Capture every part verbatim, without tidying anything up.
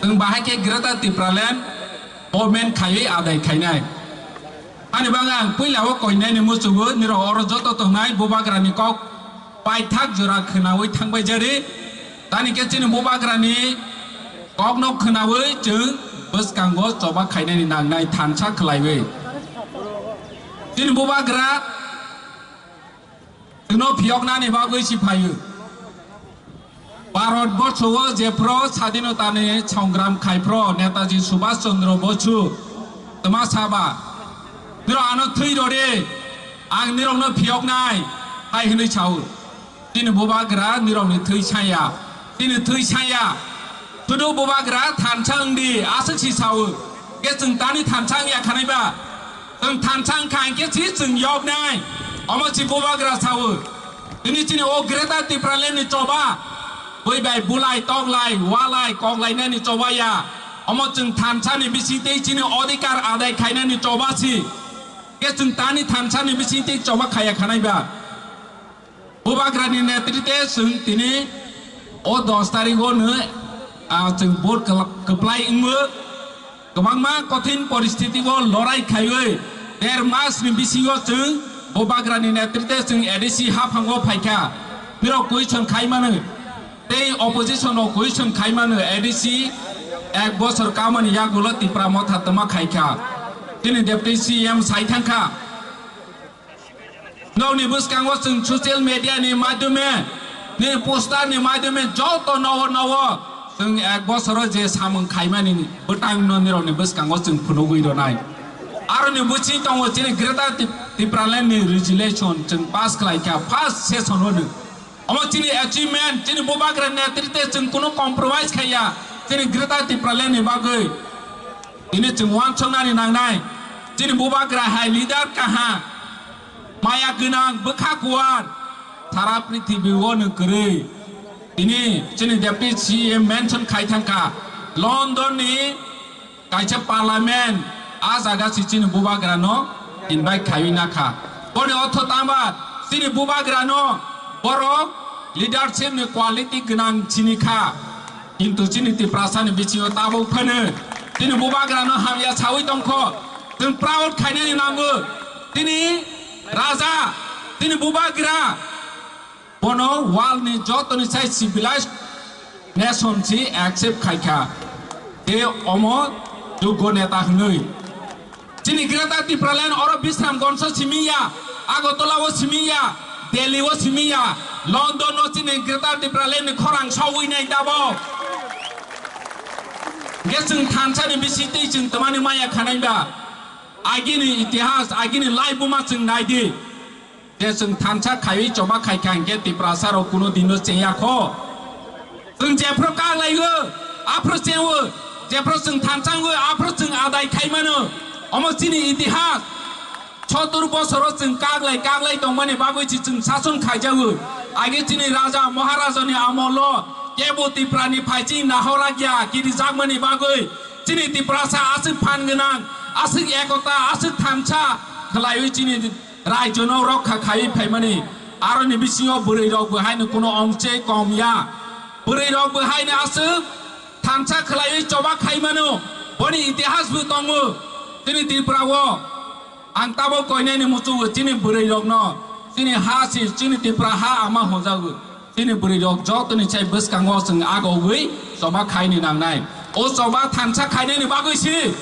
Chwng bahai khe Greater Tipraland movement khaiwi adai khainai. Ani bagwi ang puila o koinai ni muchungo nirok oro joto tongnai bubagra ni kok paithak jora khwnawi thangbai jari. Tani khe chini bubagra ni kok no khwnawi chwng bwskango choba khainani nangnai thansa khwlaiwi. Chini bubagra chwngno phiyoknani bagwi si phaio. Bharat borsho o jephru sadinotani songram khaiphru Netaji Subhash Chandra Bosu twma saba, "Nirok ano thwi rwdi, ang nirokno phiyoknai," hai hwnwi sao. Chini bubagra nirokni thwi saya, chini thwi saya. Sudu bubagra thansa wngdi, aswk si sao. Khe chwng tani thansa wngya khanai ba? Chwng thansa wngkha hwnkhe si chwng yoknai. Omo si bubagra sao. Tini chini o Greater Tipraland ni choba. Bui bai bulai, toklai, walai, koklainani choba ya. Omo chwng thansa ni bising tei chini odhikar adai khainani choba si. Khe chwng tani thansa ni bising tei choba khaya khanai ba? Bubagrani netrite chwng tini o dos tarikh o no, ah, chwng vote kwla-, kwplai wngwi kwbangma kothin poristiti o lorai khaiwi der mas ni bisingo chwng Bubagrani netrite chwng A D C haphango phaikha. Nirok question khaimano tei opposition o question khaimano A D C ek bosor kamani yagulo Tipra Motha twma khaikha. Tini Deputy C M sai thangkha. Nokni bwskango chwng social media ni madhyome, ni poster ni madhyome joto nowo nowo chwng ek bosoro je samung khaimani bwtang no nirokni bwskango chwng phunugwi rwnai. Aroni bwsing tongo chini Greater Tip-, Tipraland ni resolution chwng pass khlaikha first session o no. Omo chini achievement, chini bubagra netrite chwng kunu compromise khaiya, chini Greater Tipraland ni bagwi. Tini chwng uansuknani nangnai, chini bubagra hai leader kaha, maya gwnang, bwkha kuar, sara prithibi o no kwrwi. Tini chini Deputy C M mention khai thangkha, London ni kaisa parliament, a jaga si chini bubagra no invite khaiwi nakha. Boni ortho tangba, chini bubagra no borok leadership ni quality gwnang chini kha. Kintu chini Tiprasa ni bisingo tabuk phano chini bubagra no hamya sawi tongkho. Chwng proud khainani nango. Chini raja, chini bubagra bono world ni joto ni sai civilized nation si accept khaikha. Tei omo joggo neta hwnwi. Chini Greater Tipraland oro Bisramganj o simi ya, Agartala o simi ya, Delhi o simi ya, London o chini Greater Tipraland ni khorang sogwi nai tabok. Hwnkhe chwng thansa ni bising twi chwng twmani maya khanai ba? Agini itihas, agini laibuma chwng nai di. Je chwng thansa khaiwi choba khaikha hwnkhe Tiprasa rok kuno dino chengya kho. Chwng jephru kaglaigo, aphru chengwo, jephru chwng thansa wngwi, aphru chwng adai khaimano. Omo chini itihas. Sotur bosoro chwng kaglai, kaglai tongmani bagwi si chwng sason khaijago. Age chini raja, maharajani amolo kebo Tiprani phaiching nahorakya, kirijakmani bagwi. Chini Tiprasa aswk phan gwnang, aswk ekota, aswk thansa khwlaiwi chini raijono rokha khaiwi phaimani, aroni bisingo bwrwirok bo haino kuno ongchei kom ya. Bwrwirok bo haino aswk thansa khwlaiwi choba khaimano, boni itihas bo tongo. Chini Tripura o ang tabok koinani muchungo chini bwrwirokno, chini ha si, chini Tripura ha ama hwnjago. Chini bwrwi rok jotoni chai bwskango chwng agogwi choba khaini nangnai. O choba thansa khainani bagwi si.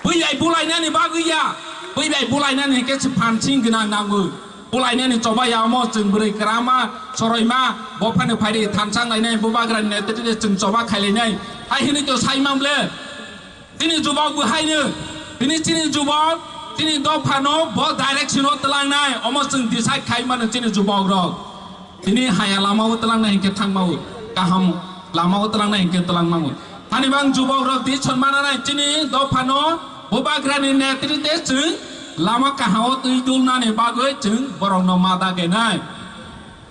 Bwi bai bulainani bagwi ya. Bwi bai bulainani khe se phansing gwnang nango. Bulainani choba ya omo chwng bwrwi kwrama, choroima, bophani phaidi thansa lainai, bubagrani netrite chwng choba khailainai. Hai hwnwi to sai mang ble. Chini jubok bo haino, tini chini jubok, chini dophano bo direction o twlangnai, omo chwng decide khai mano chini jubok rok. Tini haya lama o twlangnai hinkhe thangmao, kaham lama o twlangnai hinkhe twlangmao. Hani bang jubok rok decision mananai chini dophano bubagrani netrite chwng lama kaham o twi dulnani bagwi chwng borokno ma dagenai.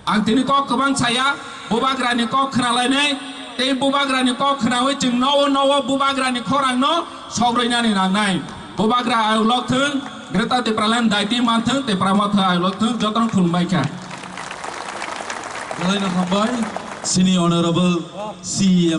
Ang tini kok kwbang saya, bubagrani kok khwnalainai, tei bubagrani kok khwnawi chwng nowo nowo bubagrani khorangno sogwrwinani nangnai. Bubagra ayuk lok thwng, Greater Tipraland daiti manthwng, Tipra Motha ayuk lok thwng, jotono khulumbai kha. Belai no hambai, sini Honorable C E M.